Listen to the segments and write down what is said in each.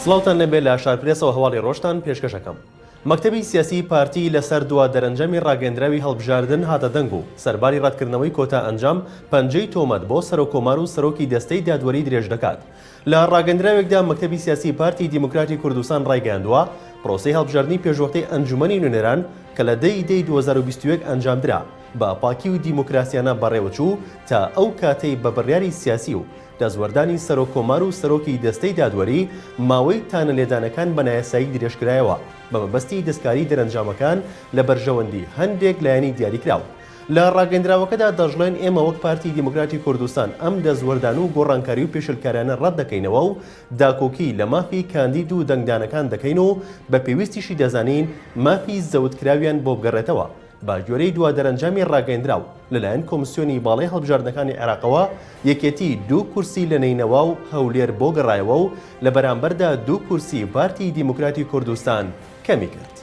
سڵاوتان لێبێ لە شارپرێسەوە هەواڵی ڕۆژتان پێشکەش ئەکەم. مەکتەبی سیاسی پارتی لەسەر دوا دەرەنجامی ڕاگەیەندراوی هەڵبژاردن هاتە دەنگ و سەرباری ڕەتکردنەوەی کۆتا ئەنجام پەنجەی تۆمەت بۆ سەرۆککۆمار و سەرۆکی دەستەی دادوەری درێژ دەکات. لە ڕاگەندراوێکدا مەکتەبی سیاسی پارتی دیموکراتی کوردستان ڕایگەیاندووە، پرۆسەی هەڵبژاردنی پێشوەختەی ئەنجومەنی نوێنەران کە لە دە ی دەی 2021 ئەنجامدرا بە پاکی و دیموکراسیانە بەڕێوەچوو تا ئەو کاتەی بە بڕیاری سیاسی و دەستوەردانی سەرۆک کۆمار و سەرۆکی دەستەی دادوەری ماوەی تانەلێدانەکان بە نایاسایی درێژکرایەوە بە مەبەستی دەستکاری دەرەنجامەکان لە بەرژەوەندی هەندێک لایەنی دیاریکراو. لە ڕاگەیندراوەکەدا دەشڵێن ئێمە وەک پارتی دیموکراتی کوردستان ئەم دەستوەردان و گۆڕانکاری و پێشلکاریانە ڕەتدەکەینەوە و داکۆکی لە مافی کاندید و دەنگدانەکان دەکەین و بە پێویستیشی دەزانین مافی زەوتکراویان بۆ بگەڕێتەوە. بە گوێرەی دوا دەرەنجامی ڕاگەیندراو لەلایەن کۆمسیۆنی باڵای هەڵبژاردنەکانی عێراقەوە، یەکێتی دوو کورسی لە نەینەوا و هەولێر بۆ گەڕایەوە و لە بەرامبەردا دوو کورسی پارتی دیموکراتی کوردستان کەمی کرد.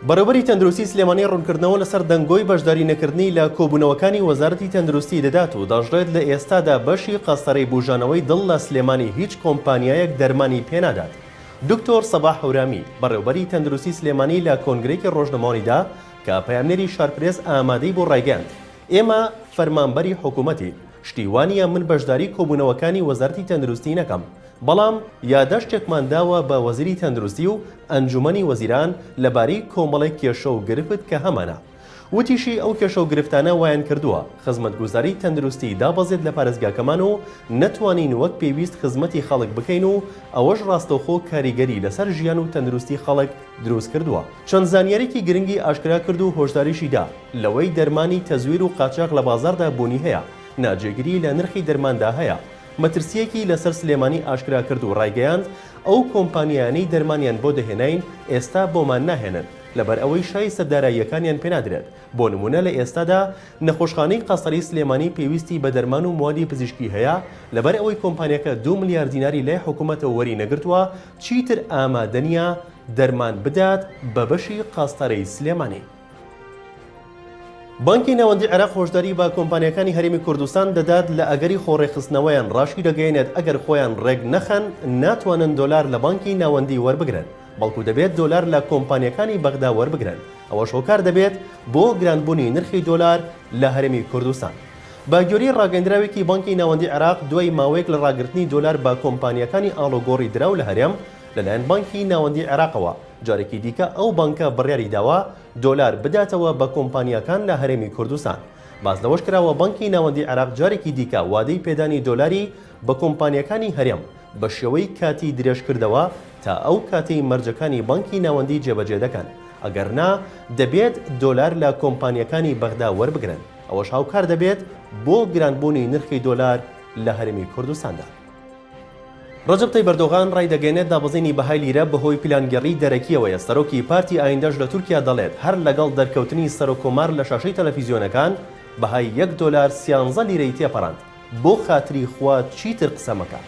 بەڕێوبەری تەندروستی سلێمانی ڕوونکردنەوە لەسەر دەنگۆی بەشداری نەکردنی لە کۆبوونەوەکانی وەزارەتی تەندروستی دەدات و دەشڵێت لە ئێستادا بەشی قەستەرەی بوژانەوەی دڵ لە سلێمانی هیچ کۆمپانیایەک دەرمانی پێنادات. دکتۆر سەباح هەورامی، بەڕێوبەری تەندروستی سلێمانی لە کۆنگرەیەکی ڕۆژنامەوانیدا کە پەیامنێری شارپرێس ئامادەی بوو ڕایگەیاند، ئێمە فەرمانبەری حکومەتین، شتی وانیە من بەشداری کۆبوونەوەکانی وەزارەتی تەندروستی نەکەم، بەڵام یاداشتێکمان داوە بە وەزیری تەندروستی و ئەنجومەنی وەزیران لەبارەی کۆمەڵێک کێشە و گرفت کە هەمانە. وتیشی، ئەو کێشە و گرفتانە وایان کردووە خزمەتگوزاری تەندروستی دابەزێت لە پارێزگاکەمان و نەتوانین وەک پێویست خزمەتی خەڵک بکەین و ئەوەش ڕاستەوخۆ کاریگەری لەسەر ژیان و تەندروستی خەڵک دروست کردووە. چەند زانیاریی گرنگی ئاشکرا کرد و هۆشداریشی دا لەوەی دەرمانی تەزویر و قاچاخ لە بازاڕدا بوونی هەیە، ناجێگیری لە نرخی دەرماندا هەیە، مەترسییەکی لەسەر سلێمانی ئاشکرا کرد و ڕایگەیاند، ئەو کۆمپانیایانەی دەرمانیان بۆ دەهێناین ئێستا بۆمان ناهێنن، لەبەرئەوەی شایستە داراییەکانیان پێنادرێت، بۆ نموونە لە ئێستادا نەخۆشخانەی قەسەری سلێمانی پێویستی بە دەرمان و موادی پزیشکی هەیە، لەبەرئەوەی کۆمپانیاکە دوو ملیار دیناری لای حکومەتەوە وەری نەگرتووە چیتر ئامادە نییە دەرمان بدات بە بەشی قەستەرەی سلێمانی. بانکی ناوەندی عێراق هۆشداری بە کۆمپانیاکانی هەرێمی کوردستان دەدات لە ئەگەری خۆڕێکخستنەوەیان، ڕاشیدەگەیەنێت ئەگەر خۆیان ڕێک نەخەن ناتوانن دۆلار لە بانکی ناوەندی وەربگرن، بەڵکو دەبێت دۆلار لە کۆمپانیاکانی بەغدا وەربگرن، ئەوەش هۆکار دەبێت بۆ گرانبوونی نرخی دۆلار لە هەرێمی کوردستان. بە گوێرەی ڕاگەیەندراوێکی بانکی ناوەندی عێراق، دوای ماوەیەک لە ڕاگرتنی دۆلار بە کۆمپانیاکانی ئاڵوگۆڕی دراو لە هەرێم لەلایەن بانکی ناوەندی عێراقەوە، جارێکی دیکە ئەو بانکە بڕیاری داوە دۆلار بداتەوە بە کۆمپانیاکان لە هەرێمی کوردستان. باس لەوەش کراوە بانکی ناوەندی عێراق جارێکی دیکە وادەی پێدانی دۆلاری بە کۆمپانیاکانی هەرێم بە شێوەی کاتی درێژکردەوە تا ئەو کاتەی مەرجەکانی بانکی ناوەندی جێبەجێ دەکەن، ئەگەر نا دەبێت دۆلار لە کۆمپانیاکانی بەغدا وەربگرن، ئەوەش هاوکار دەبێت بۆ گرانبوونی نرخی دۆلار لە هەرێمی کوردستاندا. ڕەجەب تەیب ئەردۆغان ڕایدەگەیەنێت دابەزینی بەهای لیرە بەهۆی پلانگێڕیی دەرەکییەوەیە، سەرۆکی پارتی ئایندەش لە تورکیا دەڵێت هەر لەگەڵ دەرکەوتنی سەرۆککۆمار لە شاشەی تەلەفیزیۆنەکان بەهای یەک دۆلار سیانزە لیرەی تێپەڕاند، بۆ خاتری خوا چیتر قسە مەکە.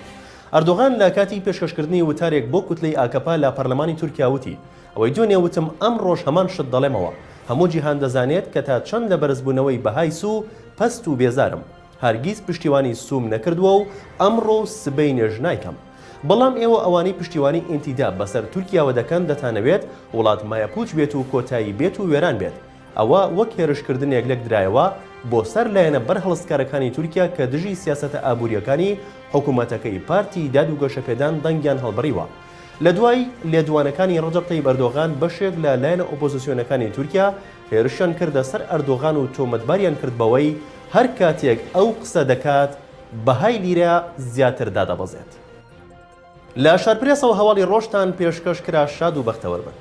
ئەردۆغان لە کاتی پێشکەشکردنی وتارێک بۆ کوتلەی ئاکەپە لە پەرلەمانی تورکیا وتی، ئەوەی دوێنێ وتم ئەمڕۆش هەمان شت دەڵێمەوە، هەموو جیهان دەزانێت کە تا چەند لە بەرزبوونەوەی بەهای سوو پەست و بێزارم. هەرگیز پشتیوانی سووم نەکردووە و ئەمڕۆ و سبەینێش نایکەم. بەڵام ئێوە ئەوانەی پشتیوانی ئینتیداب بەسەر تورکیاوە دەکەن دەتانەوێت وڵات مایەپووچ بێت و کۆتایی بێت و وێران بێت. ئەوە وەک هێرشکردنێک لێکدرایەوە بۆ سەر لایەنە بەرهەڵستکارەکانی تورکیا کە دژی سیاسەتە ئابوورییەکانی حکوومەتەکەی پارتی داد و گەشەپێدان دەنگیان هەڵبڕیوە. لە دوای لێدوانەکانی ڕەجەب تەیب ئەردۆغان بەشێک لە لایەنە ئۆپۆزسیۆنەکانی تورکیا هێرشیان کردە سەر ئەردۆغان و تۆمەتباریان کرد بەوەی هەر کاتێک ئەو قسە دەکات بەهای لیرە زیاتر دادەبەزێت. لە شارپرێسەوە هەواڵی ڕۆژتان پێشکەش کرا شاد و بەختەوەر بن.